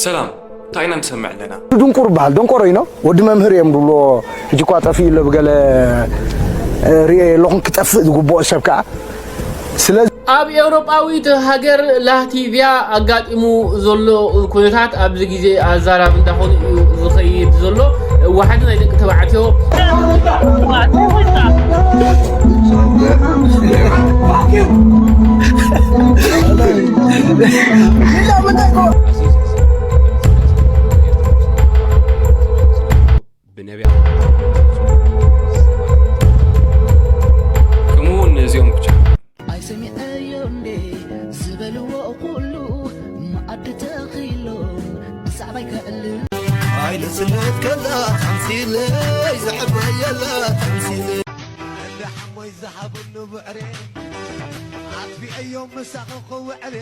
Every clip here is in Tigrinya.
ሰላም፣ እንታይ ኢና ንሰምዕ ኣለና? ድንቁር በሃል ደንቆሮ ኢኖ ወዲ መምህር እዮም ዝብሎ። ሕጂ እኳ ጠፊኡ ኣሎ ብገለ እ፣ ርእየ ኣለኹን ክጠፍእ ዝግብኦ ሰብ ከዓ ስለዚ ኣብ ኤውሮጳዊት ሃገር ላቲቪያ ኣጋጢሙ ዘሎ ኩነታት ኣብዚ ግዜ ኣዛራቢ እንዳኾነ እዩ ዝኸይድ ዘሎ። ዋሕዲ ናይ ደቂ ተባዕትዮ ብነቢያት ከምኡ እውን ነዚኦም ብቻ ኣይሰሚዐዮ እንዴ ዝበልዎ ኩሉ መኣዲ ተኺሎም ብዛዕባይ ከዕልል ኣይንስነት ከላ ተምሲለይ ዘዕበየላ ተምሲለይ እንዳ ሓሞይ ዝሃበሉ ብዕሬ ኣጥፊአዮም ምሳኺ ክውዕሬ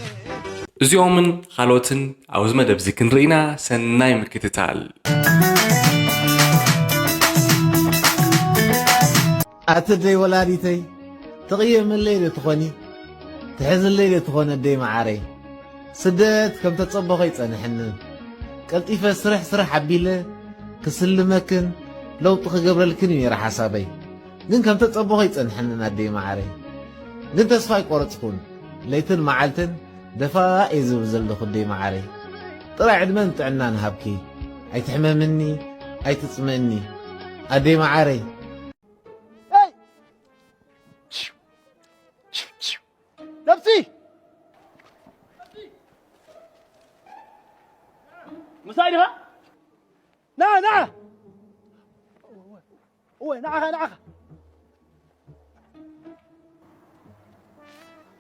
እዚኦምን ካልኦትን ኣብዚ መደብ እዚ ክንርኢና ሰናይ ምክትታል። ኣቲ ደይ ወላዲተይ ትቕየምለይ ዶ ትኾኒ ትሕዝለይ ዶ ትኾነ ደይ መዓረይ ስደት ከም ተጸበኾ ይጸንሐንን ቀልጢፈ ስርሕ ስርሕ ኣቢለ ክስልመክን ለውጢ ክገብረልክን እዩ ነይረ ሓሳበይ ግን ከም ተጸበኾ ይጸንሐንን ኣደይ መዓረይ ግን ተስፋ ኣይቆረጽኩን ለይትን መዓልትን ደፋ እየ ዝብል ዘለኹ ኣደይ መዓረይ ጥራይ ዕድመን ጥዕናን ሃብኪ ኣይትሕመምኒ ኣይትጽምእኒ ኣደይ መዓረይ ነብሲ ምሳይ ዲኻ ና ና እወ ንዓኻ ንዓኻ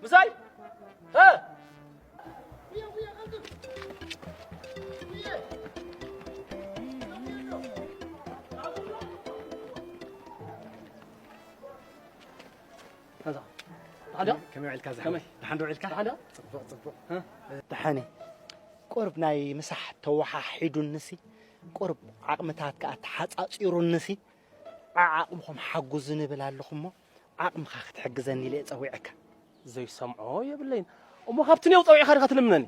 ምሳይ ከመይ ውዒልካ ዝሓወይ? ደሓን ዶ ውዒልካ? ጽቡቕ ጽቡቕ። ደሓነ ቁርብ ናይ ምሳሕ ተወሓሒዱንሲ ቁርብ ዓቕምታት ከኣ ተሓጻጺሩንሲ ዓዓቕምኹም ሓጉዙ ንብል ኣለኹ እሞ ዓቕምኻ ክትሕግዘኒ ኢለ ጸዊዐካ። ዘይሰምዖ የብለይን። እሞ ካብቲ ኔው ጸዊዕካ ዲኻ ትልምነኒ?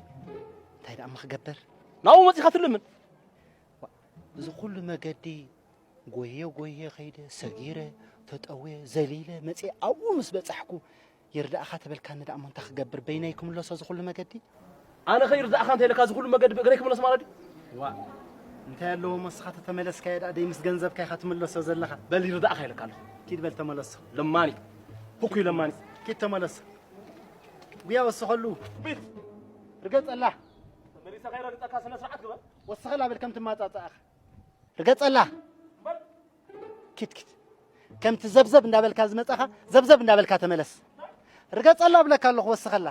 እንታይ ደኣ እሞ ክገብር? ናብኡ መጺኻ ትልምን? እዚ ኩሉ መገዲ ጎየ ጎየ ከይደ ሰጊረ ተጠውየ ዘሊለ መፅየ ኣብኡ ምስ በፃሕኩ ይርዳእኻ ተበልካኒ ደኣ እሞ እንታይ ክገብር በይነይ ክምለሶ እዚ ኩሉ መገዲ ኣነ ከይርዳእኻ እንተ ኢለካ እዚ ኩሉ መገዲ ብእግረይ ክምለስ ማለት ድዩ ዋ እንታይ ኣለዎ እሞ እስኻ ተተመለስካዮ ደኣ ደይ ምስ ገንዘብካ ኢኻ ትምለሶ ዘለኻ በል ይርዳእኻ ኢለካ ኣለኹ ኪድ በል ተመለሶ ለማኒ ህኩይ ለማኒ ኪድ ተመለሶ ጉያ ወስኸሉ ርገጸላ ተመሊሰ ከይረግጸካ ስነ ስርዓት ግበር ወስኸላ በል ከም ትማጻጻእኻ ርገጸላ ኪትኪት ከምቲ ዘብዘብ እንዳበልካ ዝመጻኻ ዘብዘብ እንዳበልካ ተመለስ ርገጸላ እብለካ ኣለኹ ወስኸላ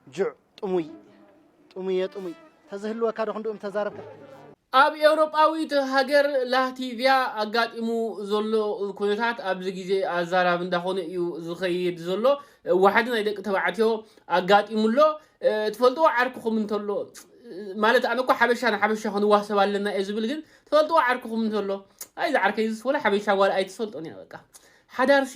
ጁዕ ጥሙይ ጥሙየ ጥሙይ ተዝህልወካ ዶ ክንድኡም ተዛረብካ ኣብ ኤውሮጳዊት ሃገር ላቲቪያ ኣጋጢሙ ዘሎ ኩነታት ኣብዚ ግዜ ኣዛራቢ እንዳኾነ እዩ ዝኸይድ ዘሎ። ዋሕዲ ናይ ደቂ ተባዕትዮ ኣጋጢሙ ኣሎ። ትፈልጥዎ ዓርክኹም እንተሎ ማለት ኣነ እኮ ሓበሻ ንሓበሻ ክንዋሰብ ኣለና እየ ዝብል ግን ትፈልጥዎ ዓርክኹም እንተሎ ኣይ ዝዓርከይ ዝስ ወላ ሓበሻ ጓል ኣይትፈልጦን እያ በቃ ሓዳርሲ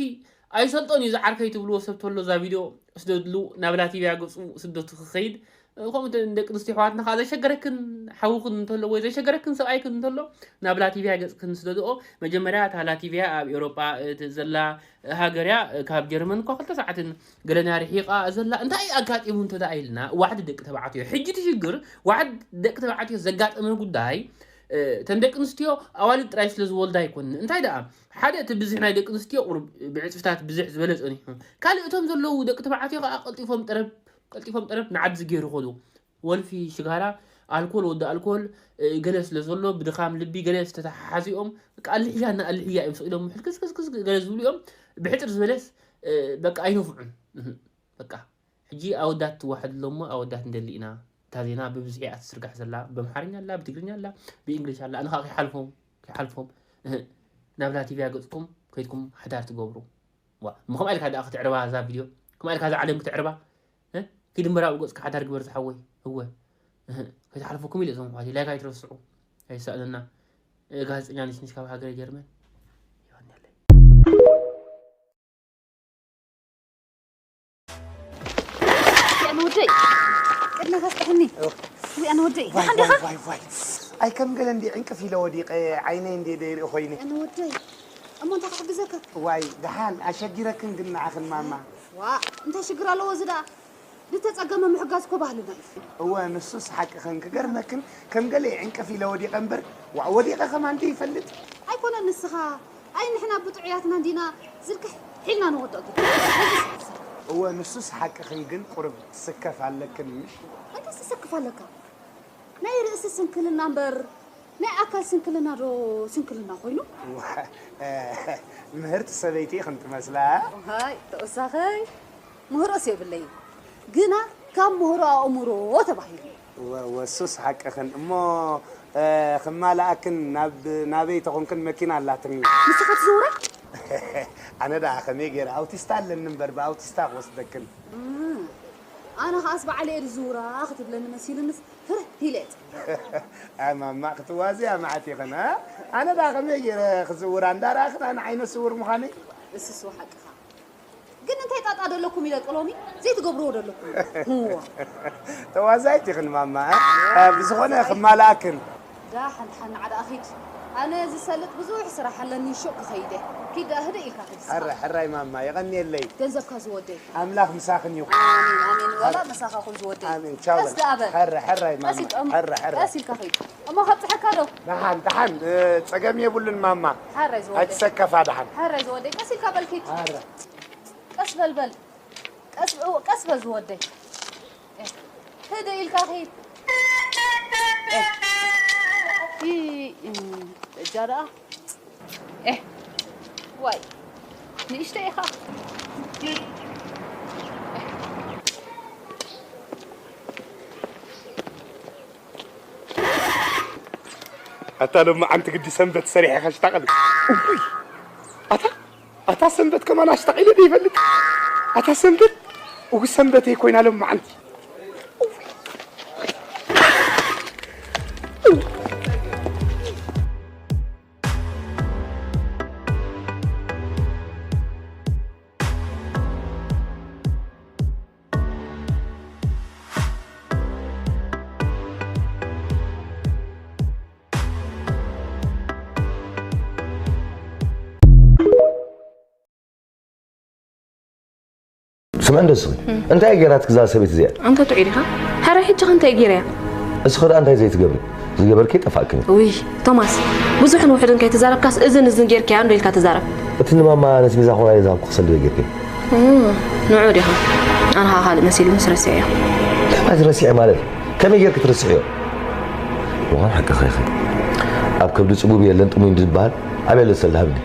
ኣይሰልጦን እዩ ዝዓርከይ ትብልዎ ሰብ ተሎ እዛ ቪድዮ ስደድሉ ናብ ላቲቪያ ገፁ ስደቱ ክኸይድ ከምኡ ደቂ ኣንስትዮ ኣሕዋትና ከዓ ዘሸገረክን ሓውክን እንተሎ ወይ ዘሸገረክን ሰብኣይክን እንተሎ ናብ ላቲቪያ ገፅክን ስደድኦ መጀመርያ እታ ላቲቪያ ኣብ ኤውሮጳ ዘላ ሃገር እያ ካብ ጀርመን እኳ ክልተ ሰዓትን ገለና ርሒቓ ዘላ እንታይ ኣጋጢሙ እንተ ደኣ ኢልና ዋሕዲ ደቂ ተባዕትዮ ሕጂ እቲ ሽግር ዋሕዲ ደቂ ተባዕትዮ ዘጋጠመ ጉዳይ እተን ደቂ ኣንስትዮ ኣዋልድ ጥራይ ስለ ዝወልዳ ኣይኮንን እንታይ ደኣ ሓደ እቲ ብዝሒ ናይ ደቂ ኣንስትዮ ቁሩብ ብዕፅፍታት ብዝሕ ዝበለ ፀኒሑ ካልእ እቶም ዘለዉ ደቂ ተባዕትዮ ከዓ ቀልጢፎም ጠረብ ቀልጢፎም ጠረብ ንዓዲ ዝገይሩ ከዱ ወልፊ ሽጋራ ኣልኮል ወዲ ኣልኮል ገለ ስለ ዘሎ ብድኻም ልቢ ገለ ዝተተሓሓዚኦም በቃ ኣልሕያና ኣልሕያ እዮም ስቕ ኢሎም ሕልክስክስክስ ገለ ዝብሉ እዮም ብሕፅር ዝበለስ በቃ ኣይነፍዑን በቃ ሕጂ ኣወዳት ትዋሓድ ኣሎ እሞ ኣወዳት ንደሊ ኢና እታ ዜና ብብዝሒ እያ ትዝርጋሕ ዘላ በምሓርኛ ኣላ ብትግርኛ ኣላ ብእንግሊሽ ኣላ ኣነ ከዓ ከይሓልፎም ከይሓልፎም እህ ናብ ላቲቪያ ገፅኩም ከይድኩም ሓዳር ትገብሩ ዋ እሞ ከምኣ ኢልካ ደኣ ክትዕርባ እዛ ቪድዮ ከምኣ ኢልካ እዛ ዓለም ክትዕርባ እ ኪድ እምበር ኣብኡ ገፅካ ሓዳር ግበር ዝሓወይ እወ እህ ከይትሓልፈኩም ኢለ እዞም ኣሕዋተይ ላይክ ኣይትረስዑ ኣይሳእነና እ ጋዜጠኛ ነሽ ነሽ ካብ ሃገረ ጀርመን የቐንየለይ ልውደይ ቅድመ ከስጥሕኒ ኣነ ወደይ፣ ዋይ ደሓን ዲኻ? ዋይ ዋይ ዋይ። ኣይ ከም ገለ እንዲ ዕንቅፍ ኢለ ወዲቐ ዓይነይ እንዲ ደይርኢ ኮይነ። ኣነ ወደይ፣ እሞ እንታይ ክሕግዘካ? ዋይ ደሓን ኣሸጊረክን ግን ንዓኽን ማማ። ዋ፣ እንታይ ሽግር ኣለዎ እዚ ደኣ? ዝተጸገመ ምሕጋዝ እኮ ባህልና እዩ። እወ ንሱስ ሓቅኽን። ክገርመክን ከም ገለ ዕንቅፍ ኢለ ወዲቐ እምበር ዋዕ ወዲቐ ከማን እንተ ይፈልጥ። ኣይኮነን ንስኻ፣ ኣይ ንሕና ብጥዑያትና እንዲና ዝልክሕ ሒልና ንወድቕ ግን። እወ ንሱስ ሓቅኽን ግን ቁርብ ትስከፍ ኣለክን ምሽ? እንታይ ትስክፍ ኣለካ? ናይ ርእሲ ስንክልና እምበር ናይ ኣካል ስንክልና ዶ ስንክልና ኮይኑ? ምህርቲ ሰበይቲ ኢኽን ትመስላ። ሃይ ተወሳኸይ ምህሮስ የብለይ ግና ካብ ምህሮ ኣእምሮ ተባሂሉ። ወሱስ ሓቅኽን እሞ ክማልኣክን ናብ ናበይ ተኾንክን መኪና ኣላትኒ። ንስኻ ትዝውራ? ኣነ ደኣ ከመይ ገይረ ኣውቲስታ ኣለኒ እምበር ብኣውቲስታ ክወስደክን። ኣነ ኸኣስ በዓል እየ ዝዝውራ ክትብለኒ መሲሉንስ ፍርህ ኢለ እየ። ኣይ ማማ ክትዋዝያ መዓት ይኸን። ኣነ ደኣ ከመይ ገይረ ክዝውራ እንዳረኣኽን ኣነ ዓይነ ስውር ምዃነይ። እስስ ሓቅኻ። ግን እንታይ ጣጣ ደለኩም ኢለ ጥሎሚ ዘይትገብርዎ ደለኩም። ተዋዛይት ይኽን ማማ። ብዝኾነ ክማልኣክን። ዳሓን ሓን ንዓዳ ኣኺድ። ኣነ ዝሰልጥ ብዙሕ ስራሕ ኣለኒ ሹቕ ክኸይደ። ኪድ ደኣ ህደ ኢልካ ኺድ። ሕረ ሕራይ ማማ የቐንየለይ። ገንዘብካ ዝወደይ። ኣምላኽ ምሳኽን ይኹን። ኣሜን ኣሜን። ወላ ምሳኻ ኹን ዝወደይ። ኣሜን ቻው። ቀስ ደኣ በል። ሕረ ሕራይ ማማ። ቀስ ኢልካ ኺድ። ቀስ ኢልካ ኺድ። እሞ ከብጽሐካ ዶ? ደሓን ደሓን ጸገም የብሉን ማማ። ሓራይ ዝወደይ። ኣይትሰከፋ ደሓን። ሓራይ ዝወደይ ቀስ ኢልካ በል ኪድ። ቀስ በል በል። ቀስ ቀስ በል ዝወደይ። ህደ ኢልካ ኺድ። እጃ ደኣ ዋይ ንእሽተ ኢኻ። ኣታ ሎማዓንቲ ግዲ ሰንበት ሰሪሐ ከሽታቐል። እውይ! ኣታ ኣታ ሰንበት ከማን ኣሽታቒለ ዶ ይፈልጥ? ኣታ ሰንበት እው ሰንበተይ ኮይና ሎማዓንቲ። ስምዕ እንዶ እስኺ እንታይ እያ ገይራትክ እዛ ሰበይቲ እዚኣ? ኣንታ ጥዑይ ዲኻ? ሕራይ ሕጂ ኸ እንታይ እየ ገይረያ? እስኺ ደኣ እንታይ ዘይትገብሪ ዝገበርኪ ጠፋእክን እዩ። ውይ ቶማስ ብዙሕን ውሑድን ከይተዛረብካስ እዝን እዝን ጌርካያ እንዶ ኢልካ ትዛረብ። እቲ ንማማ ነስቤዛ ክኾና ኢለ ዝሃብኩ ክሰልዶ ጌርኪ። ንዑ ዲኻ? ኣነ ኸኣ ካልእ መሲሉንስ ረሲዐዮ። ከማይ ትረስዒ ማለት ከመይ ጌርኪ ትርስዕዮ? ምዃን ሓቅኺ ኢኺ። ኣብ ከብዲ ጽጉብ የለን ጥሙይ እንድበሃል ኣበይ ኣሎ ሰልዲ ሃብኒ።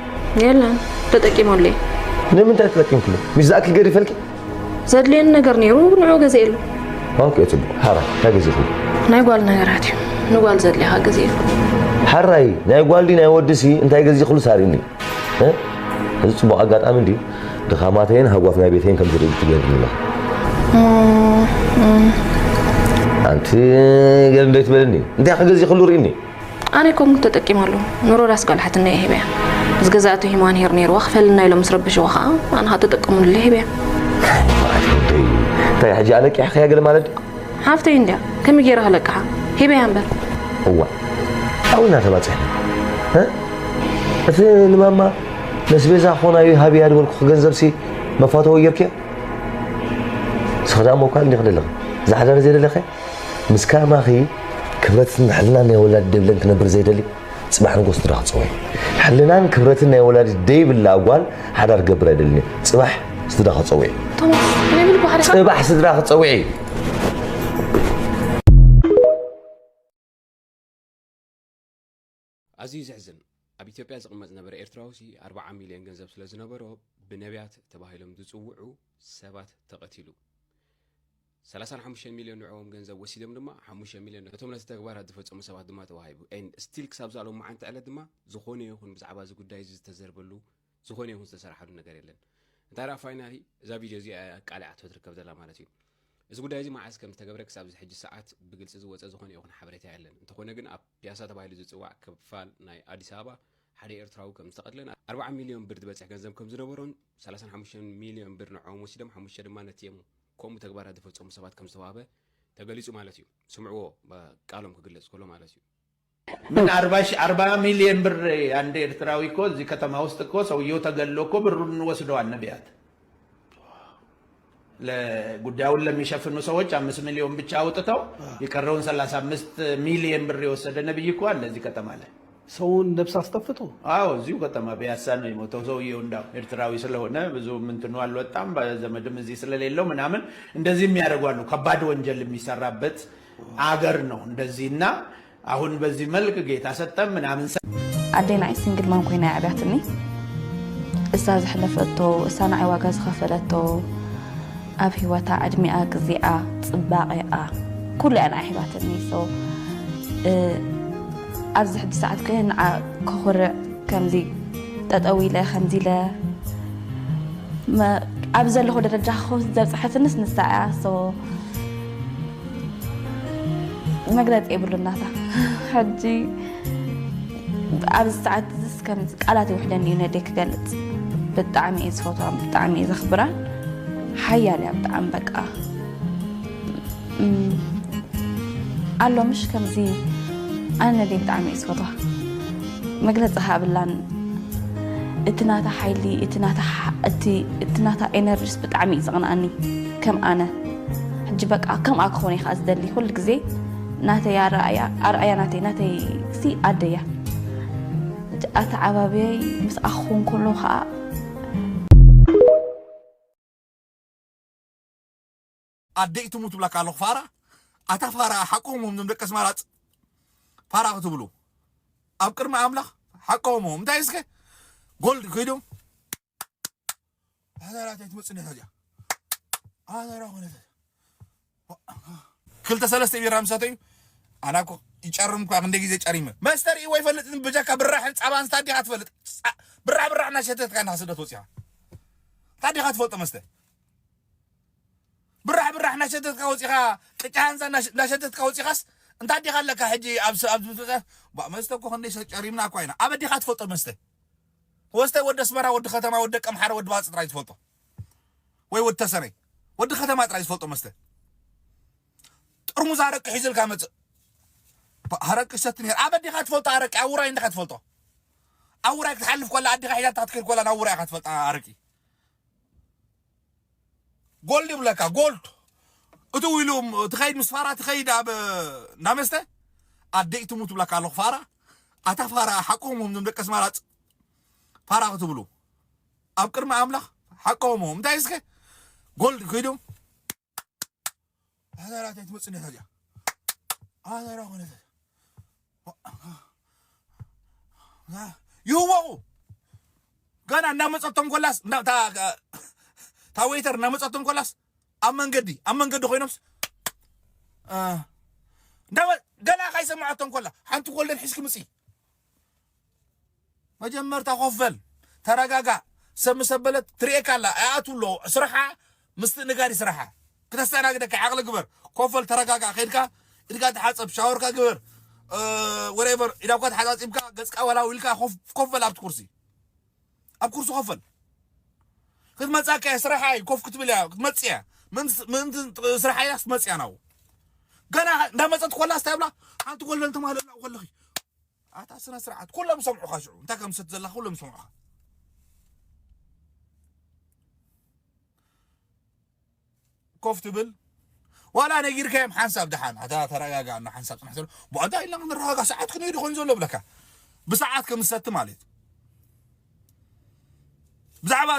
የለን ተጠቂመሉ እየ። ንምንታይ ተጠቂምክሉ? ሚስ ዝኣክል ገዲፈልኪ? ዘድልየኒ ነገር ነይሩ ንዑ ገዚኤሉ። ኦኬ ጽቡቕ። ሓራይ እንታይ ገዚእኽሉ? ናይ ጓል ነገራት እዩ። ንጓል ዘድልያ ኸኣ ገዚኤሉ። ሓራይ ናይ ጓል ድዩ ናይ ወዲሲ እንታይ ገዚእኽሉስ ኣርእይኒ። እ? እዚ ጽቡቕ ኣጋጣሚ እንድዩ። ድኻማተይን ሃጓፍ ናይ ቤተይን ከም ዝርኢ ትገብርኒ ኣለኺ። ኣንቲ ገለ እንዶ ኣይትበልኒ። እንታይ ኸ ገዚእኽሉ ርእይኒ። ኣነ ኣይኮንኩን ተጠቂመሉ ንሮዳስ ጓል ሓትነይ እየ ሂበያ። ዝገዛእቶ ሂማን ሄር ነይርዋ ክፈልና ኢሎም ምስ ረበሽዋ ኸኣ ኣነ ኸኣ ተጠቀምሉ ኢለ ሂበያ። እንታይ ሕጂ ኣለቂሕኽያ ገለ ማለት ድዩ? ሓፍተይ እንድያ ከመይ ገይረ ክለቅሓ ሂበያ እምበር። እዋእ ኣብኡ ኢና ተባጺሕና። እቲ ንማማ ነስቤዛ ክኾና እዩ ሃብያ ዝበልኩኺ ገንዘብሲ መፋተዊ ጌርክዮ? ንስኺ ደኣ መውካል እንዲኺ ደለኺ። እዛ ሓዳር ዘይደለኽያ? ምስ ከማኺ ክብረትን ሕልናን ናይ ወላዲ ደይብለን ክነብር ዘይደሊ ጽባሕ ንጎ ስድራ ክጸውዕ። ሕልናን ክብረትን ናይ ወላዲ ደይብላ ጓል ሓዳር ክገብር ኣይደልን እየ። ጽባሕ ስድራ ክጸውዕ። ቶማስ፣ ከመይ ምልኩ ሓደ ጽባሕ ስድራ ክጸውዕ። ኣዝዩ ዘሕዝን፣ ኣብ ኢትዮጵያ ዝቕመጥ ዝነበረ ኤርትራዊ ሲ ኣርብዓ ሚልዮን ገንዘብ ስለ ዝነበሮ ብነብያት ተባሂሎም ዝጽውዑ ሰባት ተቐቲሉ። ሰላሳን ሓሙሽተን ሚልዮን ንዕኦም ገንዘብ ወሲዶም ድማ ሓሙሽተ ሚልዮን ነቶም ነቲ ተግባራት ዝፈጸሙ ሰባት ድማ ተዋሂቡ። And still ክሳብ እዛ ሎማዓንቲ ዕለት ድማ ዝኾነ ይኹን ብዛዕባ እዚ ጉዳይ እዚ ዝተዘርበሉ ዝኾነ ይኹን ዝተሰርሓሉ ነገር የለን። እንታይ ደኣ ፋይናሊ እዛ ቪድዮ እዚኣ እያ ኣቃሊዓቶ ትርከብ ዘላ ማለት እዩ። እዚ ጉዳይ እዚ መዓስ ከም ዝተገብረ ክሳብ እዚ ሕጂ ሰዓት ብግልፂ ዝወፀ ዝኾነ ይኹን ሓበሬታ የለን። እንተኾነ ግን ኣብ ፒያሳ ተባሂሉ ዝፅዋዕ ክፋል ናይ ኣዲስ ኣበባ ሓደ ኤርትራዊ ከም ዝተቐትለን ኣርብዓ ሚልዮን ብር ዝበፅሕ ገንዘብ ከም ዝነበሮን ሰላሳን ሓሙሽተን ሚልዮን ብር ንዕኦም ወሲዶም ሓሙሽተ ድማ ነቲ እዮም ከምኡ ተግባራት ዝፈፀሙ ሰባት ከም ዝተዋህበ ተገሊጹ ማለት እዩ። ስምዕዎ፣ ቃሎም ክግለጽ ከሎ ማለት እዩ። ምን አርባ ሚሊዮን ብር አንድ ኤርትራዊ እኮ እዚህ ከተማ ውስጥ እኮ ሰውየው ተገሎ እኮ ብሩን ወስደዋል ነቢያት። ለጉዳዩን ለሚሸፍኑ ሰዎች አምስት ሚሊዮን ብቻ አውጥተው የቀረውን ሰላሳ አምስት ሚሊዮን ብር የወሰደ ነብይ እኮ አለ እዚህ ከተማ ላይ። ሰውን ነፍስ አስጠፍቶ አዎ እዚሁ ከተማ ፒያሳ ነው የሞተው ሰውየው። እንዳው ኤርትራዊ ስለሆነ ብዙ ምንትኑ አልወጣም፣ በዘመድም እዚህ ስለሌለው ምናምን እንደዚህ የሚያደርጉ አሉ። ከባድ ወንጀል የሚሰራበት አገር ነው እንደዚህና አሁን በዚህ መልክ ጌታ ሰጠም ምናምን ሰ- ኣደይ ንዓይ ሲንግል ማም ኮይና እያ ዓብያትኒ። እሳ ዘሕለፈቶ፣ እሳ ንዓይ ዋጋ ዝኸፈለቶ፣ ኣብ ህይወታ ዕድሚኣ፣ ግዜኣ፣ ጽባቐኣ፣ ኩሉ እያ ንዓይ ሂባትኒ። So ኣብዚ ሕጂ ሰዓት ከ ንዓ ከኹርዕ ከምዚ ጠጠው ኢለ ከምዚ ኢለ መ- ኣብ ዘለኹ ደረጃ ክኸውን ዘብፅሐትንስ ንሳ እያ። So መግለፂ የብሉ እናታ ሕጂ ኣብዚ ሰዓት እዚስ ከም ቃላት ይውሕደኒ እዩ ነደይ ክገልፅ። ብጣዕሚ እየ ዝፈትዋን ብጣዕሚ እየ ዘኽብራን። ሓያል እያ ብጣዕሚ በቃ እም፣ ኣሎ ምሽ ከምዚ ኣነ ነደይ ብጣዕሚ እየ ዝፈትዋ። መግለፂ ሃብላን እቲ ናታ ሓይሊ እቲ ናታ ሓ- እቲ እቲ ናታ ኤነርጂስ ብጣዕሚ እዩ ዘቕንኣኒ። ከም ኣነ ሕጂ በቃ ከምኣ ክኾነ ከዓ ዝደሊ ኩሉ ግዜ ናተይ ኣረኣያ ኣርኣያ ናተይ ናተይ ሲ ኣደያ ኣተዓባብያይ ምስ ኣኹን ከሎ ከዓ ኣደይ ትሙት ብላካ ኣለኹ ፋራ ኣታ ፋራ ሓቆሞም ዞም ደቂ ኣስመራ ፅ- ፋራ ክትብሉ ኣብ ቅድሚ ኣምላኽ ሓቆሞም እንታይ እስከ ጎልድ ኮይዶም ኣዛራት ኣይትመፅኒ ታዚያ ኣዛራ ኮነት ክልተ ሰለስተ ቢራ ምሰተዩ ኣና እኮ ይጨርም እኳ ክንደ ግዜ ጨሪመ መስተ ርእይዎ ይፈልጥ በጃካ ብራሕን ፃባን ስታዲኻ ትፈልጥ ብራሕ ብራሕ እናሸተትካ እናክስደት ወፂኻ ታዲኻ ትፈልጦ መስተ ብራሕ ብራሕ እናሸተትካ ወፂኻ ቅጫ ሃንሳ እናሸተትካ ወፂኻስ እንታይ ዲኻ ኣለካ ሕጂ ኣብዚ ኣብዚ መስተ እኮ ክንደይ ሰብ ጨሪምና እኳ ኢና ኣበዲኻ ትፈልጦ መስተ ወስተ ወዲ ኣስመራ ወዲ ከተማ ወዲ ደቂ ኣምሓራ ወዲ ባጽ ጥራይ ትፈልጦ ወይ ወዲ ተሰነይ ወዲ ከተማ ጥራይ ዝፈልጦ መስተ ጥርሙዝ ኣረቂ ሒዝልካ መፅእ ኣረቂ ሰቲ ነር ኣበዲኻ ትፈልጦ ኣረቂ ኣብ ውራይ እንዲኻ ትፈልጦ ኣብ ውራይ ክትሓልፍ ኮላ ኣዲኻ ሒዛታ ክትከይድ ኮላ ናብ ውራይ ኢኻ ትፈልጣ ኣረቂ ጎልድ ይብለካ ጎልድ እቱ ኢሉ ትኸይድ ምስ ፋራ ትኸይድ ኣብ እንዳመስተ ኣደይ ትሙት ብለካ ኣለኹ ፋራ ኣታ ፋራ ሓቆሞም ዞም ደቂ ኣስመራ ፋራ ክትብሉ ኣብ ቅድሚ ኣምላኽ ሓቆሞም እንታይ እስከ ጎልድ ኮይዶም ኣዛራት ኣይትመፅኒ ታዲያ ኣዛራ ኮነ ይህወቑ ገና እናመፀቶም ኮላስ ታ ወይተር እናመፀቶም ኮላስ ኣብ መንገዲ ኣብ መንገዲ ኮይኖምስ ገና ካይሰማዓቶም ኮላ ሓንቲ ኮልደን ሒዝኪ ምፂ መጀመርታ ኮፈል ተረጋጋ ሰብ ምሰበለት ትሪኤካ ኣላ ኣያቱ ኣሎ ስራሓ ምስትእንጋድ ስራሓ ክተስተናግደካ ዓቕሊ ግበር ኮፈል ተረጋጋ ከይድካ ኢድካ ተሓፀብ ሻወርካ ግበር ወሬቨር ኢዳብካ ተሓፃፂብካ ገፅካ ወላው ኢልካ ኮፈል ኣብቲ ኩርሲ ኣብ ኩርሲ ኮፈል ክትመፃካ እያ ስራሓ እዩ ኮፍ ክትብል እያ ክትመፅእ እያ ምእንቲ ስራሓ ኢላ ክትመፅእ እያ ናው ገና እንዳመፀት ኮላ ስታይ ብላ ሓንቲ ኮለል ተማለላ ኮለኺ ኣታ ስነ ስርዓት ኩሎም ይሰምዑኻ ሽዑ እንታይ ከም ዝሰቲ ዘለኻ ኩሎም ይሰምዑኻ ኮፍ ትብል ዋላ ነጊርካዮም ሓንሳብ ደሓን ኣታ ተረጋጋ እና ሓንሳብ ፅናሕ ዘሎ ብዕዳ ኢልና ክንረጋጋ ሰዓት ክንሄዱ ኮይኑ ዘሎ ብለካ ብሰዓት ከም ዝሰቲ ማለት ብዛዕባ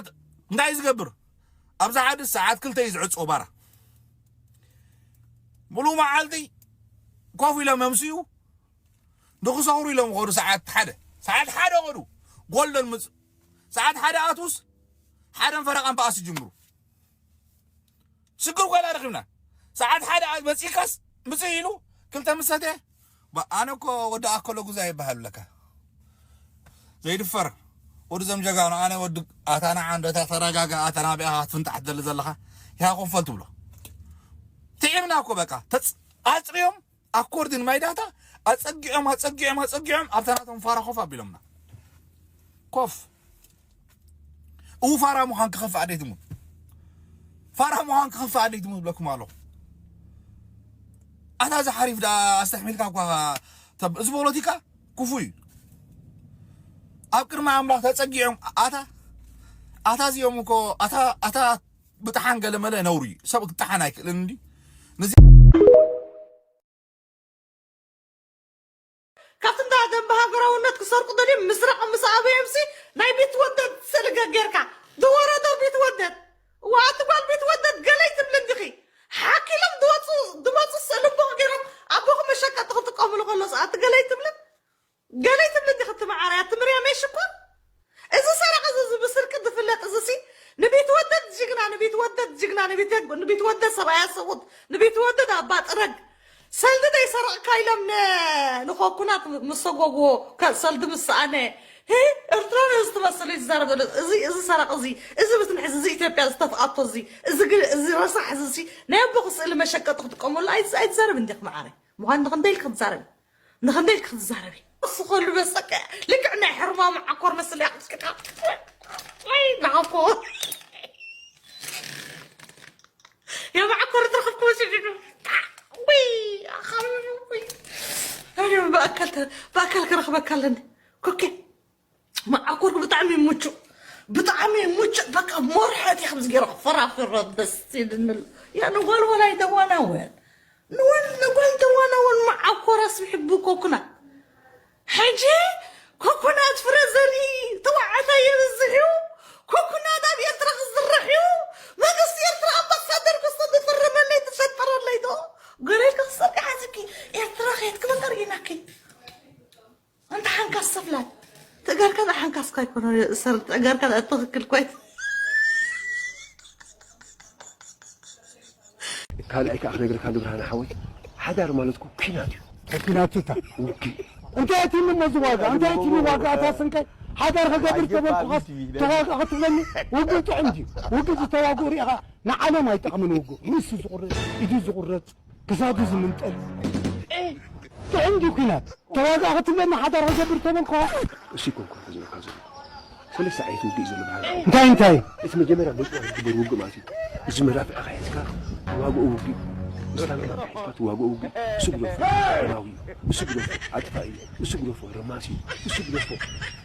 እንታይ ዝገብር ኣብዛ ዓዲ ሰዓት ክልተ እዩ ዝዕፅዎ ባራ ሙሉ መዓልቲ ኮፍ ኢሎም መምስዩ ንክሰኽሩ ኢሎም ኸዱ ሰዓት ሓደ ሰዓት ሓደ ኸዱ ጎልደን ምፅ ሰዓት ሓደ ኣትውስ ሓደን ፈረቓን በኣስ ይጅምሩ ሽግር ኮይና ረኺብና ሰዓት ሓደ መፂካስ ምፅ ኢሉ ክልተ ምሰተ ኣነ እኮ ወዲ ኣከሎ ጉዛ ይበሃል ለካ ዘይድፈር ወዲ ዘም ጀጋኑ ኣነ ወዲ ኣታ ንዓ እንዶ እታ ተረጋጋ ኣታ ናቢኣ ክትፍንጣሕ ትደሊ ዘለኻ ኢኻ ኮፈል ትብሎ ትዒምና እኮ በቃ ኣፅርዮም ኣኮርድን ማይዳታ ኣፀጊዖም ኣፀጊዖም ኣፀጊዖም ኣብታ ናቶም ፋራ ኮፍ ኣቢሎምና ኮፍ እው ፋራ ምዃን ክኸፍእ ኣደይ ትሙት ፋራ ምዃን ክኸፍእ ኣደይ ትሙት ብለኩም ኣለኹ ኣታ እዚ ሓሪፍ ደኣ ኣስተሕሚልካ እኳ ተብ-፣ እዚ ፖለቲካ ክፉእ እዩ። ኣብ ቅድሚ ኣምላኽ ተጸጊዖም ኣታ፣ ኣታ እዚኦም እኮ፣ ኣታ፣ ኣታ ብጥሓን ገለ መለ ነውሪ እዩ። ሰብ ክጥሓን ኣይክእልን እንዲ። ነዚ ካብቲ እንዳ ደንበ ሃገራውነት ክሰርቁ ደልዮም ምስራቕ ምስ ኣበዮምሲ ናይ ቢትወደድ ስእሊ ገ-፣ ጌርካ ዝወረዶ ቢትወደድ። እዋ፣ ኣቲ ጓል ቢትወደድ ገለይ ትብሊ እንዲኺ። ሓኪሎም ዝወፁ፣ ዝመፁ ስእሊ እቦኹ ገይሮም ኣቦኹ መሸቀጢ ክጥቀምሉ ከሎስ ኣቲ ገለይ ትብሊ? ገለይ ትብሊ እንዲኺ እቲ መዓረይ፣ ኣቲ ምርያመይ ሽኮር? እዚ ሰረቕ እዚ፣ እዚ ብስርቂ ዝፍለጥ እዚሲ ንቢትወደድ ጅግና፣ ንቢትወደድ ጅግና፣ ንቢት-፣ ንቢትወደድ ሰብኣያ ሰውት፣ ንቢትወደድ ኣባ ጥረግ ሰልዲ ደይሰረቕካ ኢሎም ን-፣ ንኮኩናት ምስ ሰጎግዎ ከ-፣ ሰልዲ ምስ ሰኣነ፣ ህ፣ ኤርትራውያን እዚ ትመስል እዩ ዝዛረብ ዘሎ። እዚ፣ እዚ ሰረቕ እዚ፣ እዚ ብትንሒ እዚ፣ እዚ ኢትዮጵያ ዝተፍኣቶ እዚ፣ እዚ ግ-፣ እዚ ረሳሕ እዚ ሲ ናይ ኣቦኹ ስእሊ መሸቀጢ ክጥቀመሉ ኣይ-፣ ኣይትዛረብ እንዲኺ መዓረይ። ምዃን ንኽንደይ ኢልኪ ክትዛረቢ? ንኽንደይ ኢልኪ ክትዛረቢ? እሱ ከሉ በሰቀ ልክዕ ናይ ሕርማ መዓኮር መስል እያ ክትክታ። ወይ ናፎ። ያ መዓኮር ትረኽብኩ መስል እዩ። ወይ ኣኻሉ ወይ። ኣነ ብኣካል ተ-፣ ብኣካል ክረኽበካ ኣለኒ። ኮኬ። መዓኮር ብጣዕሚ ምቹእ፣ ብጣዕሚ ምቹእ። በቃ ሞርሐት እየ ከምዚ ገይረ ክፈራፍሮ ደስ ይልኒ ኣሎ። ያ ንጓል ወላይ ደዋናወን፣ ንወል-፣ ንጓል ደዋናወን መዓኮር ኣስቢሑ ብኮኩናት። ሕጂ ኮኩናት ፍረ ዘርኢ ተባዕታይ የብዝሕ እዩ። ኮኩናት ኣብ ኤርትራ ክዝርሕ እዩ። መንግስቲ ኤርትራ ኣምባሳደር ክስቶ ዝፈረመለይ ትፈጠረለይ ዶ? ገለ ኢልካ ክሰርቂ ሓዚኪ ኤርትራ ከየትክበ ተርእይናኪ። ኣንታ ሓንካስ ሰፍላት፣ ተጋርካ ደኣ ሓንካስካ ኣይኮነ፣ ሰር-፣ ተጋርካ ደኣ ትኽክል እኳ ኣይኮነ። ካልኣይ ከኣ ክነግረካ ንብርሃነ ሓወይ፣ ሓዳር ማለት እኮ ኲናት እዩ። ኲናት እታ። ውግእ። እንታይ እቲ እሞ እዚ ዋጋ? እንታይ እቲ ዋጋ? ኣታ ስንቀይ ሓዳር ክገብር ተበልኩኻስ ተዋጋ ክትብለኒ? ውግእ ጥዑም ድዩ? ውግእ ዝተዋግኡ ሪኢኻ ንዓለም ኣይጠቕምን ውግእ። ርእሱ ዝቑረጽ፣ ኢዱ ዝቑረጽ፣ ክሳዱ ዝምንጠል። ጥዑም ድዩ ኲናት? ተዋጋ ክትብለኒ ሓዳር ክገብር ተበልኩኻ? እሱ ይኮንኩ ዝብለካ ዘሎ። ሰለስተ ዓይነት ውግእ እዩ ዘሎ ብርሃነ። እንታይ እንታይ? እቲ መጀመርያ በጭዋ ዝግበር ውግእ ማለት እዩ። እዚ መዳፍዕኻ ሒዝካ ትዋግኦ ውግእ። ምስ ታንክኻ ሒዝካ ትዋግኦ ውግእ። እሱ ግደፎ፣ ረማዊ እዩ። እሱ ግደፎ፣ ኣጥፋኢ እዩ። እሱ ግደፎ፣ ረማሲ እዩ። እሱ ግደፎ፣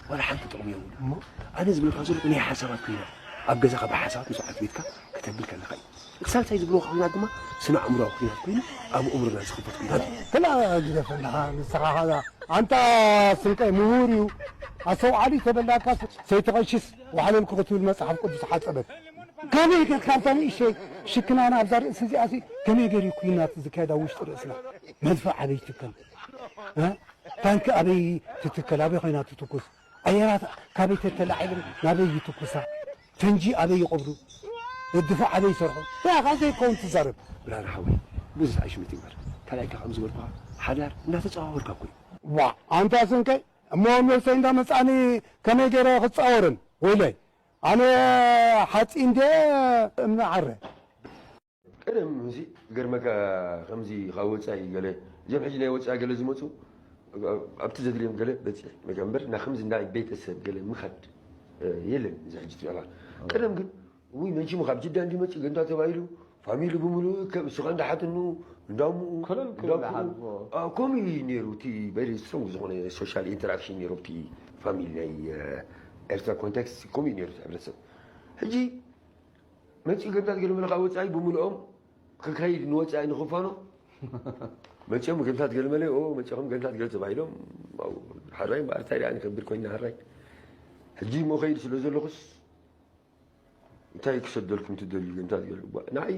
ዋላ ሓንቲ ጥቕሚ የብሉን። እሞ ኣነ ዝብለካ ዘለኹ ናይ ሓሳባት ኲናት። ኣብ ገዛኻ ብሓሳባት ምስ ኣዕቤትካ ከተብል ከለኻ እዩ። እቲ ሳልሳይ ዝብሎ ኹናት ድማ ስነ ኣእምሮኣዊ ኹናት ኮይኑ ኣብ ኣእምሮና ዝኽፈት ኹናት እዩ። ክላ ግደፈና ንስኻ ኻዛ ኣንታ ስንቀይ ምሁር እዩ። ኣስተውዓሊ ተበላካ ሰይተቐሽስ ዋሕለልኩ ክትብል መጽሓፍ ቅዱስ ሓጸበት። ከመይ ጌርካ ኣብዛ ንእሽተይ ሽክናና ኣብዛ ርእሲ እዚኣ ሲ ከመይ ገይሩ እዩ ኲናት ዝካየድ ኣብ ውሽጢ ርእስና? መድፍዕ ኣበይ ትከል? እ? ታንኪ ኣበይ ትትከል? ኣበይ ኮይና ትትኩስ? ኣየራት ካበይ ተተላዒለን ናበይ ይትኩሳ? ፈንጂ ኣበይ ይቐብሩ? እድፋዕ ኣበይ ይሰርሑ? እንታይ ኢኻ ዘይከውን ትዛረብ? ብርሃነ ሓወይ፣ ብዙሕ ኣይሽምት ይግበር። ካልኣይካ ከም ዝበልኩኻ ሓዳር እንዳተጸዋወርካ እኮ እዩ። ዋ፣ ኣንታ ስንቀይ፣ እሞ ነብሰይ እንዳመጻኒ ከመይ ገይረ ክጻወርን? ወይለይ፣ ኣነ ሓጺን ድየ እምኒ ዓረ? ቀደም እዚ ገርመካ ከምዚ ካብ ወጻኢ ገለ፣ እዞም ሕጂ ናይ ወጻኢ ገለ ዝመጹ፣ ኣብቲ ዘድልዮም ገለ በጺሕ፣ መጀመር፣ ና ከምዚ ናይ ቤተሰብ ገለ ምኻድ፣ እ፣ የለን፣ እዚ ሕጂ ትብላ። ቀደም ግን፣ ውይ፣ ነንቺ ካብ ጅዳ እንዲመጽእ ገንታ ተባሂሉ፣ ፋሚሊ ብምሉኡ ከ-፣ እሱ ከ እንዳሓትኑ፣ እንዳምኡ፣ ኮለል ክብል እንዳምኡ። ሓልፎ። አ፣ ከምኡ እዩ ነይሩ፣ እቲ very strong ዝኾነ ሶሻል ኢንተራክሽን ነይሩ፣ ኣብቲ ፋሚሊ ናይ፣ እ፣ ኤርትራ ኮንቴክስት ከምኡ እዩ ነይሩ፣ እቲ ሕብረተሰብ። ሕጂ፣ መጺኡ ገንታት ገለ መለ ካብ ወጻኢ ብምልኦም ክካይድ ንወጻኢ ንኽፋኖ። መጺኦም ገንታት ገለ መለ፣ ኦ፣ መጺኹም ገንታት ገለ ተባሂሎም፣ ኣው፣ ሓራይ እምበኣር፣ እንታይ ደኣ ንከብድ ኮይና ሓራይ። ሕጂ እሞ ኸይድ ስለ ዘለኹስ፣ እንታይ ክሰደልኩም ትደልዩ ገንታት ገለ? ዋ፣ ንዓይ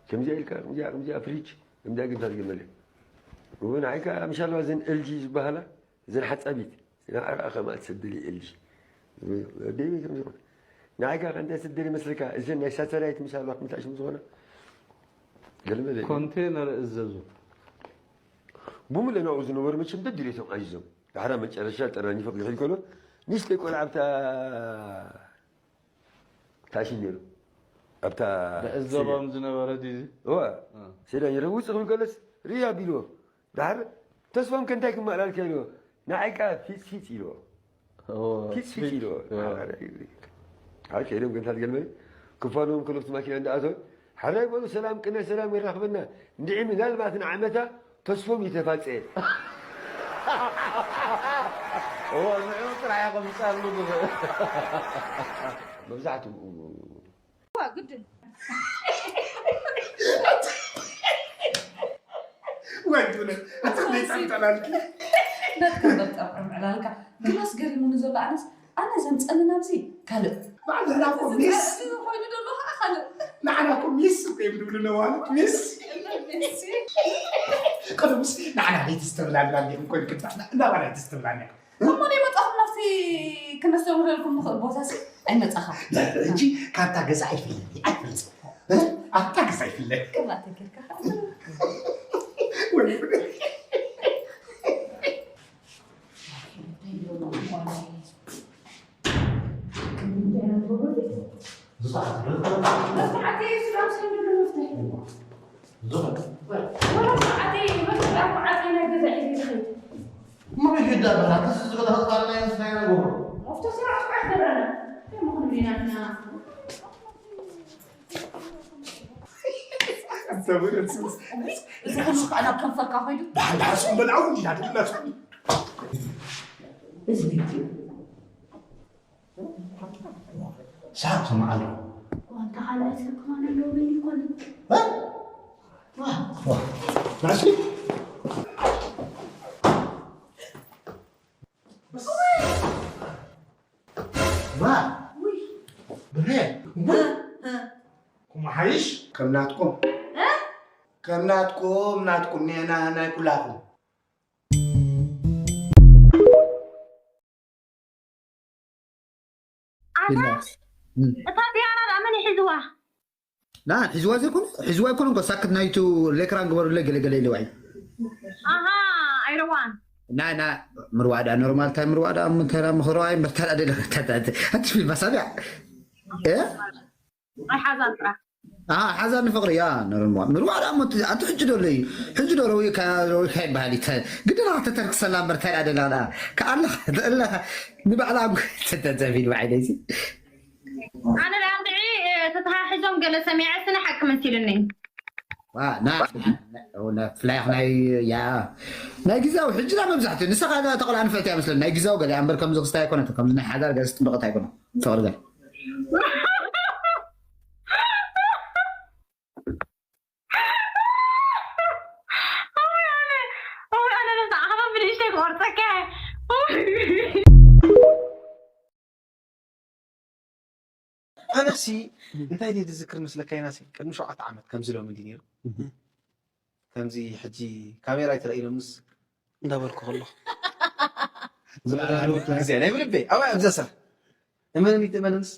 ከምዚኣ ኢልካ፣ ከምዚኣ፣ ከምዚኣ ፍሪጅ፣ ከምዚኣ ገንታት ገለ መለ። ኦ፣ ንዓይ ከኣ ምሻልባ እዘን ኤል ጂ ዝበሃላ፣ እዘን ሓጻቢት፣ ንዓኣ ከማኣ ትሰደሊ ኤል ጂ። ወደይ ከም ዝኾነ። ንዓይ ከኣ ከ እንታይ ትሰደሊ መስለካ? እዘን ናይ ሳተላይት ምሻልባ ክምታሽ ዝኾነ። ገለ መለ። ኮንቴነር እዘዙ። ብምልእ ናብኡ ዝነበሩ መቸም ደድልየቶም ኣዚዞም። ዳሕራ መጨረሻ ጠራኒፈ ክድሕል ከሎ፣ ንእሽተይ ቆልዓ ኣብታ ታሽን ነይሩ። ኣብታ ብዕዘባም ዝነበረ ድዩ እዚ? እወ። እ። ሰይዳን ይረብ ውፅእ ክብል ከለስ፣ ርያ ቢልዎ። ዳሕር ተስፋም ከ እንታይ ክመላልካ ኢልዎ? ንዓይ ከኣ ፊጽ ፊጽ ኢልዎ። እወ፣ ፊጽ ፊጽ ፊጽ። ኢልዎ። እወ። ሓራይ። ሓራይ ከይዶም ገንታት ገልመ ክፋኖም ከለፍቲ ማኪና እንዳኣተወ፣ ሕራይ በሉ፣ ሰላም ቅነ ሰላም የራኽበና። እንድዒ ምናልባት ንዓመታ ተስፎም ይተፋጸየ። እዎ፣ ንዕኡ ጥራሕ ኢኹም ትጸልዉ ዝኽእል። መብዛሕትኡ እዋ፣ ግድን። ወይ ትብለ፣ ኣቲ ቤት ጠላልኪ። ነትከም በጣም ዕላልካ ግናስ ገሪሙኒ ዘሎ ኣነስ ኣነ ዘምፀኒ ናብዚ ካልእ ባዕልና እኮ ሚስ እዚ ኮይኑ ዘሎ ከዓ ካልእ ንዓና እኮ ሚስ እኮ እዮም ዝብሉ ነዋልድ ሚስ ቀደምስ ንዓና ለይቲ ዝተብላልና እንዲኹም ኮይኑ ክትባዕና እናባና ለይቲ ዝተብላልና እሞ ናይ መጣኹም ናብቲ ክነስተምረልኩም ንኽእል ቦታ ሲ ኣይመፃኻ ሕጂ ካብታ ገዛ ኣይፍለኒ ኣይፈልፅ ኣብታ ገዛ ኣይፍለኒ ቅራተ ጌርካ ከዓ ወይ እዚ ኩሉ ከዓ ናብ ከንፈርካ ኮይዱ ዳሓን ዳሓን ስኹም በልዓው እንዲና ድልና ስኹም እዚ ሳብ ስምዓሉ ዋንታ ካልኣይ ሰብ ከማን ኣለዎ በል ይኮን ናሲ ባ ብሬ ኩምሓይሽ ከም ናትኩም ከም ናትኩም ናትኩም ኔና ናይ ኩላኩም ኣታ እታ ፒያኖ ደኣ መን ይሒዝዋ? ና ሒዝዋ ዘይኮነ ሒዝዋ ኣይኮነ እኮ ሳክት ናይቱ ሌክራን ግበሩለይ ገለገለ ኢለዋ እዩ ኣሃ ኣይረዋን ናይ ና ምርዋዳ ኖርማል ታይ ምርዋዳ ምተራ ምኽረዋይ ምርታዳ ደለ ኣቲ ፊልም ሳቢያ ኣይሓዛን ጥራሕ ሓዛ ንፍቅሪ ያ ኖርማል ምርዋዳ ሞ ኣቲ ሕጂ ዶ ለይ ሕጂ ዶ ረዊካ ረዊካ ይበሃል ይተ ግድና ተተርክሰላ ምርታዳ ደለ ከኣለ ተእለ ንባዕላ ተተዘፊል ባዓይለይሲ ኣነ ደኣ እንድዒ ተተሓሒዞም ገለ ሰሚዐ ስነ ሓቂ መሲልኒ ፍላይ ናይ ያ ናይ ግዛዊ ሕጂ ዳ መብዛሕትኡ ንስኻ ተቆልዓ ንፍዕቲ እያ መስለኒ ናይ ግዛዊ ገለ እምበር ከምዚ ክስታይ ኣይኮነት ከምዚ ናይ ሓዳር ገለ ስጥበቀት ኣይኮነ ፍቅሪ ገለ ኣነ ነዛ ዓኸባ ብንእሽተይ ክቆርፀካ ኣነሲ እንታይ ድየ ዝዝክር መስለካ ኢናሲ ቅድሚ ሸውዓተ ዓመት ከምዚ ሎሚ እንዲ ነይሩ ከምዚ ሕጂ ካሜራ ይትረእይሎምስ እንዳበልኩ ከሎ ግዜ ናይ ብልበይ ኣብ ኣብዛ ሰብ እመንኒ ትእመንንስ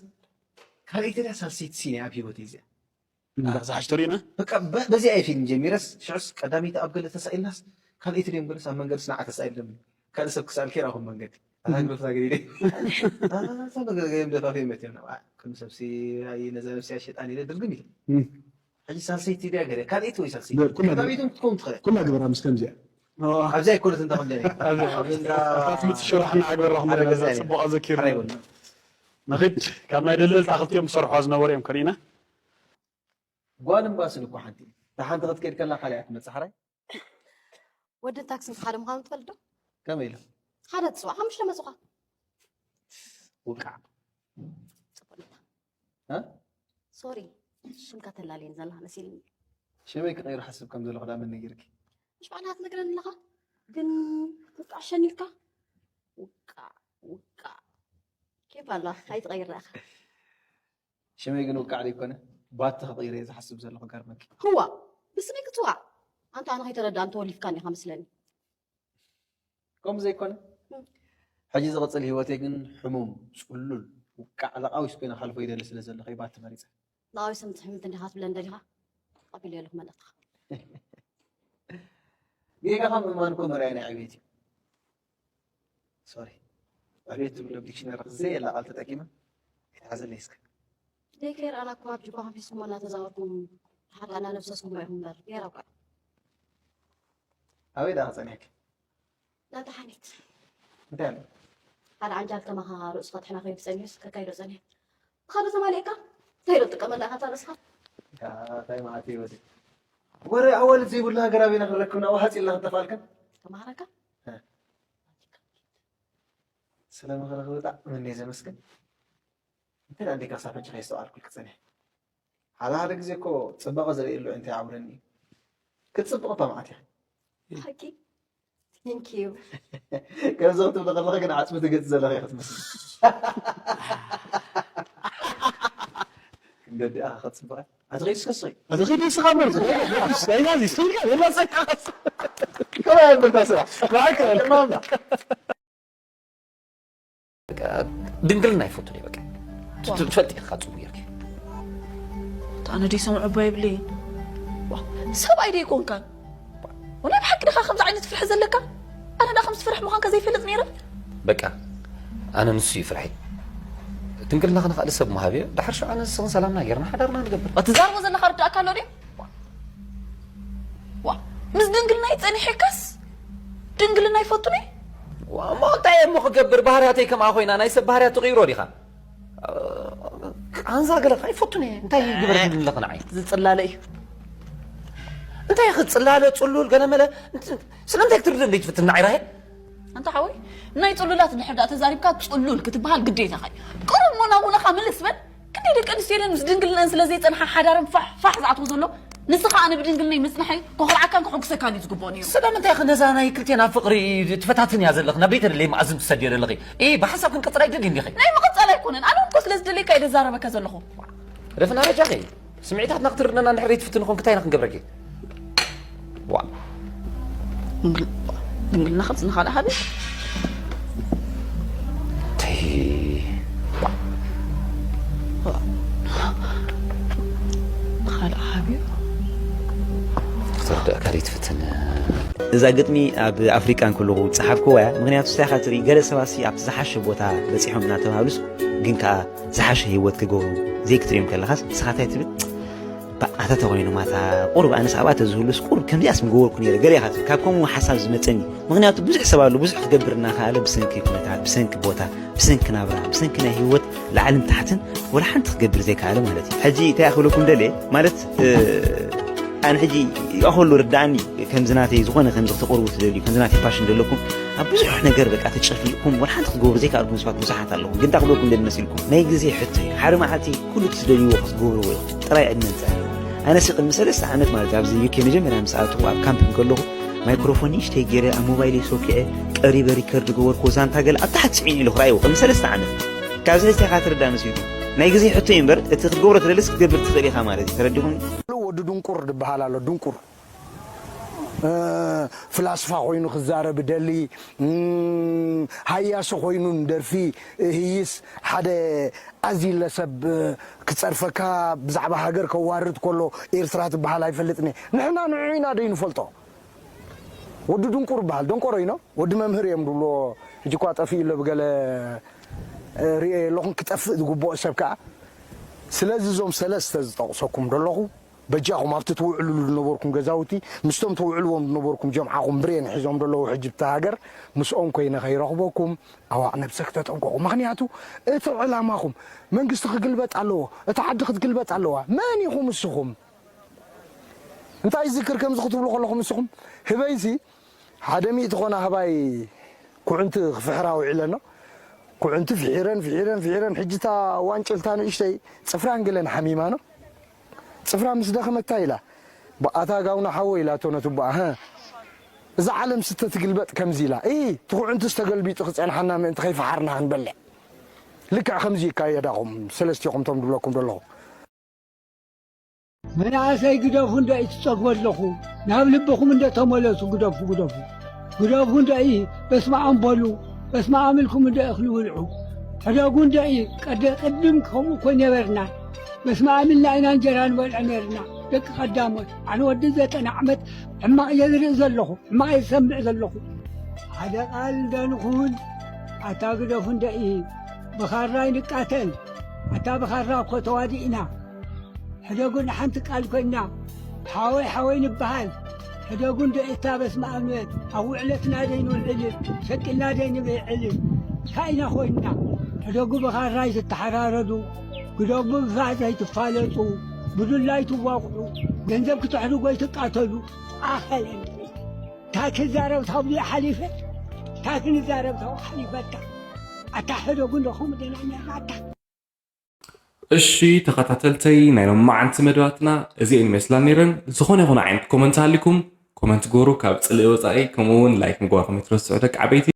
ካልኣይቲ ድያ ሳልሰይቲ ሲነ ኣብ ህይወተይ እዚኣ ዝሓሽቶ ርኢና በቃ በዚኣ እየ ፊልም ጀሚረስ ሽዑስ ቀዳመይቲ ኣብ ገለ ተሳኢልናስ ካልኣይቲ ድዮም ገለስ ኣብ መንገድስ ንዓ ተሳኢሎም ካልእ ሰብ ክሳልኪ ራኹም መንገዲ ኣታግረፍታ ገዲደ ደፋፊ መትዮም ከም ሰብሲ ነዛ ነብሲ ኣሸጣን ኢለ ድርግም ኢለ ሕጂ ሳልሰይቲ ድያ ገለ ካልኣይቲ ወይ ሳልሰይቲ ቀዳመይቶም ክትከውን ትኽእል ኩላ ግበራ ምስ ከምዚኣ ኣብዚ ኣይኮነት እንተ ከምዚ ኣፍልጥ ሽራሕና ኣግበራኹም ዘለና ጽቡቕ ኣዘኪሩ ንኽድ ካብ ናይ ደለልታ ክልቲኦም ዝሰርሖ ዝነበሩ እዮም ከሪእና ጓል እምባስል እኮ ሓንቲ እታ ሓንቲ ክትከይድ ከላ ካልኣ ትመጽእ ሓራይ ወድን ታክስን ሓደ ምዃኑ ትፈልጥ ዶ? ከመይ ኢሉ ሓደ ትፅዋዕ ሓሙሽተ መፅኻ ውቃዕ ፅቡቅ እ? ሶሪ ሽምካ ተላልየን ዘላ መሲልኒ ሽመይ ክቀይር ሓስብ ከም ዘለኹ ዳ መን ነጊርኪ ምሽ ባዕላ ትነግረኒ ኣለኻ ግን ውቃዕ ሸኒልካ ውቃዕ ውቃዕ ኬፍ ኣላ ኣይትቀይር ዳእኻ ሽመይ ግን ውቃዕ ደይኮነ ባቲ ክቕይር እየ ዝሓስብ ዘለኹ ገርመኪ ህዋ ብስመይ ክትዋዕ ኣንታ ኣነ ከይተረዳእን ተወሊፍካን ኢኻ መስለኒ ከምኡ ዘይኮነ ሕጂ ዝቕፅል ህይወተይ ግን ሕሙም ፅሉል ውቃዕ ለቃዊስ ኮይነ ካልፎ ይደሊ ስለ ዘለኹ ባቲ መሪፀ ንኣዊ ስም ትሕምት እንዲኻ ትብለን ደሊኻ ተቐቢለ ኣለኹ መልእኽትኻ ጌጋኻ ምእማን እኮ መርኣያ ናይ ዕቤት እዩ ሶሪ ዕቤት ትብሎ ዲክሽነሪ ዘየላ ቃል ተጠቂመ ኣይትሓዘለይ እስከ ደይከይር ኣና እኮ ኣብ ጅባ ከፊስኩሞ እናተዛወርኩም ሓቃና ነብሰስኩሞ ኢኹም እምበር ነይራ እኳ ኣበይ ደኣ ክፀኒሕኪ ናብታ ሓኒት እንታይ ኣሎ ሓደ ዓንጃል ከማኻ ርእሱ ከትሕና ከይዱ ፀኒሑስ ከካይዶ ፀኒሑ ብኻዶ ተማሊእካ እንታይ ዶ ትጥቀመላ ኢኻ እታ ርእስኻ እንታይ ማለት እዩ ወዲ? ወረ ኣዋልድ ዘይብሉ ሃገር ኣበይ ኢና ክንረክብ? ናብኡ ሃፂ ኢልና ክንጠፋልካ? ተማሃረካ? እ። ስለ ምኽርኺ ብጣዕሚ እየ ዘመስግን። እንተ ደኣ እንዴካ ሳፈንጭ ከየስተውዓልኩልኪ ጸኒሐ። ሓደ ሓደ ግዜ እኮ ጽባቐ ዝርእየሉ እንታይ ይዓውረኒ እዩ። ክትጽብቕ እባ መዓት ኢኺ። ሓቂ? Thank you። ከምዚ ክትብሊ ከለኺ ግን ዓጽሚ ትገጽ ዘለኺ ኢኺ ትመስሊ። ክንደዲኣ ክትጽብቐ። ኣቲ ኸይዲ እስከ ስቂ። ኣቲ ኸይዲ እስኻ በር። ስቂ። ስቂ። ስቂ። ስቂ። ከመይ ኣይበልካ ስራሕ? ብሓቂ። በቃ ድንግልና ይፈቱ እየ። በቃ ዋ። ትፈልጥ ኢኻ ጽቡቅ ጌርኪ። ኣነ ደይ ሰምዖ እባ ይብለይ። ዋ፣ ሰብኣይ ደይ ኮንካን? ወላ ብሓቂ ድኻ ከምዚ ዓይነት ፍርሒ ዘለካ? ኣነ ዳ ከምዚ ፍርሒ ምዃንካ ዘይፈልጥ ነይረ። በቃ ኣነ ንሱ እዩ ፍርሒ። ድንግልና ክንኻእል ሰብ ምሃብ እየ። ድሓር ሽዑ ኣነ ንስኽን ሰላምና ጌርና ሓዳርና ንገብር። ዋ፣ ትዛረቦ ዘለኻ ርዳእካ ኣሎ ድዩ? ዋ፣ ምስ ድንግልናይ ጸኒሐካስ ድንግልና ይፈቱኒ? ዋ፣ እሞ እንታይ እሞ ክገብር? ባህርያተይ ከምኣ ኮይና፣ ናይ ሰብ ባህርያት ትቕይሮ ዲኻ? ቃንዛ ገለ ከኣ ይፈቱኒ። እንታይ ይግበር ኣለኺ ንዓይ? ዝጽላለ እዩ። እንታይ ክጽላለ፣ ጽሉል፣ ገለ መለ? እንት-፣ ስለምንታይ ክትርድእ እንዴት ትፍትን ንዓይ ራሄል? ኣንታ ሓወይ፣ ናይ ጽሉላት እንድሕር ደኣ ተዛሪብካ ጽሉል ክትበሃል ግዴታኻ እዩ። ቅሩብ እሞ ናብ ውነኻ ምልስ በል። ክንደይ ደቂ ኣንስትዮ ኢለን ምስ ድንግልነን ስለ ዘይጸንሓ ሓዳረን ፋሕ ፋሕ ዝኣትዎ ዘሎ፣ ንስኻ ኣነ ብድንግልነይ ምጽንሐይ ከኹርዓካን ከሐጉሰካን እዩ ዝግብኦ ነይሩ። ስለምንታይ ኢኺ ነዛ ናይ ክልቴና ፍቕሪ ትፈታትን እያ ዘለኺ? ናብ ዘይተደለየ መኣዝን ትሰድዮ ዘለኺ? ኢ፣ ብሓሳብ ክንቅጽል ኣይደልይን ዲኺ? ናይ ምቕጻል ኣይኮነን። ኣነ እኮ ስለ ዝደለየካ እየ ደዛረበካ ዘለኹ። ረፍና በጃኺ። ስምዒታትና ክትርድእና እንድሕር ዘይትፍትን ኮንኪ እንታይ ኢና ክንገብረኪ? ዋ። ድንግል-፣ ድንግልና ከብዚ ንኻልእ ሃቢ? ተይ። ንኻልእ ሃቢ? ክትርድእካ ዘይትፍትን። እዛ ግጥሚ ኣብ ኣፍሪቃ እንከለኹ ዝጸሓፍክዋ እያ። ምኽንያቱ እንታይ ኢኻ ትርኢ፣ ገለ ሰባት ሲ ኣብቲ ዝሓሸ ቦታ በጺሖም እናተባህሉስ ግን ከኣ ዝሓሸ ህይወት ክገብሩ ዘይክትርእዮም ከለኻስ ንስኻ እንታይ ትብል? ባ-፣ ኣታ ተኾይኑ ማታ ቁሩብ ኣነስ ኣብኣ ተዝህሉስ ቁሩብ ከምዚኣስ ምገበርኩ ነይረ ገለ ኢኻ ትብል። ካብ ከምኡ ሓሳብ ዝመጸኒ። ምኽንያቱ ብዙሕ ሰብ ኣሎ፣ ብዙሕ ክገብር እናኸኣለ ብሰንኪ ኩነታት፣ ብሰንኪ ቦታ፣ ብሰንኪ ናብራ፣ ብሰንኪ ናይ ህይወት ላዕልን ታሕትን ወላ ሓንቲ ክገብር ዘይከኣለ ማለት እዩ። ሕጂ እንታይ ክብለኩም ደልየ ማለት፣ እ፣ ኣነ ሕጂ ይኣኸሉ ርድኣኒ፣ ከምዚ ናተይ ዝኾነ ከምዚ ክትቕርቡ ትደልዩ፣ ከምዚ ናተይ ፓሽን ዘለኩም፣ ኣብ ብዙሕ ነገር በቃ ተጨፍሊቕኩም፣ ወላ ሓንቲ ክትገብሩ ዘይከኣልኩም ሰባት ብዙሓት ኣለኹም። ግን እንታይ ክብለኩም ደሊ መሲልኩም? ናይ ግዜ ሕቶ እዩ። ሓደ መዓልቲ ኩሉ እቲ ትደልይዎ ክትገብርዎ ኢኹም። ጥራይ ዕድመ እንተሃልዩ። ኣነሲ ቅድሚ ሰለስተ ዓመት ማለት ኣብዚ ዩ ኬ መጀመርያ ምስ ኣተኹ ኣብ ካምፕ እንከለኹ፣ ማይክሮፎን ንእሽተይ ገይረ ኣብ ሞባይለይ ሶኪዐ ቀሪበ ሪከርድ ገበርኩዎ። ዛንታ ገለ ኣብ ታሕቲ ጽዒኑ ኢለ ክረኣይዎ ቅድሚ ሰለስተ ዓመት። ካብዚ ሕጂ እንታይ ኢኻ ትርዳእ መሲልኩም? ናይ ግዜ ሕቶ እዩ እምበር፣ እቲ ክትገብሮ ትደልስ ክትገብር ትኽእል ኢኻ ማለት እዩ። ተረዲኹም? ወዲ ድንቁር ዝበሃል ኣሎ፣ ድንቁር። እ፣ ፍላስፋ ኮይኑ ክዛረብ ደሊ፣ እም፣ ሃያሲ ኮይኑ ንደርፊ ህይስ፣ ሓደ ኣዚለ ሰብ ክጸርፈካ፣ ብዛዕባ ሃገር ከዋርድ ከሎ፣ ኤርትራ ትበሃል ኣይፈልጥን እየ። ንሕና ንዕኡ ኢና ደይ ንፈልጦ። ወዲ ድንቁር ይበሃል፣ ደንቆሮ ኢኖ፣ ወዲ መምህር እዮም ድብሎ፣ ሕጂ እኳ ጠፊኡ ኣሎ ብገለ፣ እ፣ ርእየ ኣለኹን ክጠፍእ ዝግብኦ ሰብ ከኣ። ስለዚ እዞም ሰለስተ ዝጠቕሰኩም ዘለኹ፣ በጃኹም ኣብቲ ትውዕልሉ ዝነበርኩም ገዛውቲ፣ ምስቶም ተውዕልዎም ዝነበርኩም ጀምዓኹም ብሬን ሒዞም ዘለዉ ሕጂ ብቲ ሃገር፣ ምስኦም ኮይነ ከይረኽበኩም፣ ኣዋዕ ነብሰ ክተጠንቀቑ። ምኽንያቱ እቲ ዕላማኹም መንግስቲ ክግልበጥ ኣለዎ፣ እታ ዓዲ ክትግልበጥ ኣለዋ። መን ኢኹም እስኹም? እንታይ ይዝክር ከምዚ ክትብሉ ከለኹም እስኹም? ህበይሲ ሓደ ሚእቲ ኮና ህባይ ኩዕንቲ ክፍሕራ ውዒለኖ። ኩዕንቲ ፍሒረን፣ ፍሒረን፣ ፍሒረን፣ ሕጂ እታ ዋንጭልታ ንእሽተይ ጽፍራን ገለን ሓሚማኖ። ጽፍራ ምስ ደኸመታ ኢላ፣ "ብኣታ ጋውና ሓወይ" ኢላቶ ነቲ ቡኣ፣ "ሀ፣ እዛ ዓለም ስተ ትግልበጥ ከምዚ ኢላ፣ እይ፣ እቲ ኩዕንትስ ተገልቢጡ ክጸንሓና ምእንቲ ከይፈሓርና ክንበልዕ። ልክዕ ከምዚ ይካየዳኹም ሰለስቲኹም ቶም ድብለኩም ዘለኹ።" መናእሰይ ግደፉ እንዶ ይትጸግቡ ኣለኹ። ናብ ልብኹም እንዶ ተመለሱ፣ ግደፉ፣ ግደፉ። ግደፉ እንዶ ይ በስመ ኣም በሉ፣ በስመ ኣም ኢልኩም እንዶ እኽሊ ብልዑ። ሕደጉ እንዶ ይ ቀደ-፣ ቅድም ከምኡ እኮ ነበርና። በስመ ኣም ኢልና ኢና እንጀራ ንበልዕ ነርና። ደቂ ቀዳሞት፣ ኣነ ወዲ ዘጠና ዓመት ሕማቕ እየ ዝርኢ ዘለኹ፣ ሕማቕ እየ ዝሰምዕ ዘለኹ። ሓደ ቃል እንዶ ንኹን፣ ኣታ ግደፉ እንዶ ይ ብኻራ ይንቃተል፣ ኣታ ብኻራ እኮ ተዋዲእና። ሕደጉ ንሓንቲ ቃል ኮይና፣ ሓወይ ሓወይ ንበሃል። ሕደጉ እንዶ እታ በስመ ኣብ ንበል፣ ኣብ ውዕለትና ደይ ንውዕል፣ ሸቂልና ደይ ንብዕል። እንታይ ኢና ኮይንና? ሕደጉ ብኻራ ኣይትተሓራረዱ፣ ግደጉ ብፋዕ ዘይትፋለጡ። ብዱላ ይትዋቕዑ፣ ገንዘብ ክትሕርጎ ይትቃተሉ። ኣኸለኒ እንታይ ክዛረብ ታብዚ ሓሊፈ እንታይ ክንዛረብ ታው ሓሊፈካ። ኣታ ሕደጉ እንደኹም ደናኛ ኣታ። እሺ ተኸታተልተይ ናይ ሎማዓንቲ መደባትና እዚአን ይመስላ ነይረን። ዝኾነ ይኹን ዓይነት ኮመንት ሃሊኩም ኮመንት ግበሩ። ካብ ፅልኢ ወፃኢ ከምኡ እውን ላይክ ምግባርኩም ኣይትረስዑ ደቂ ዓበይቲ።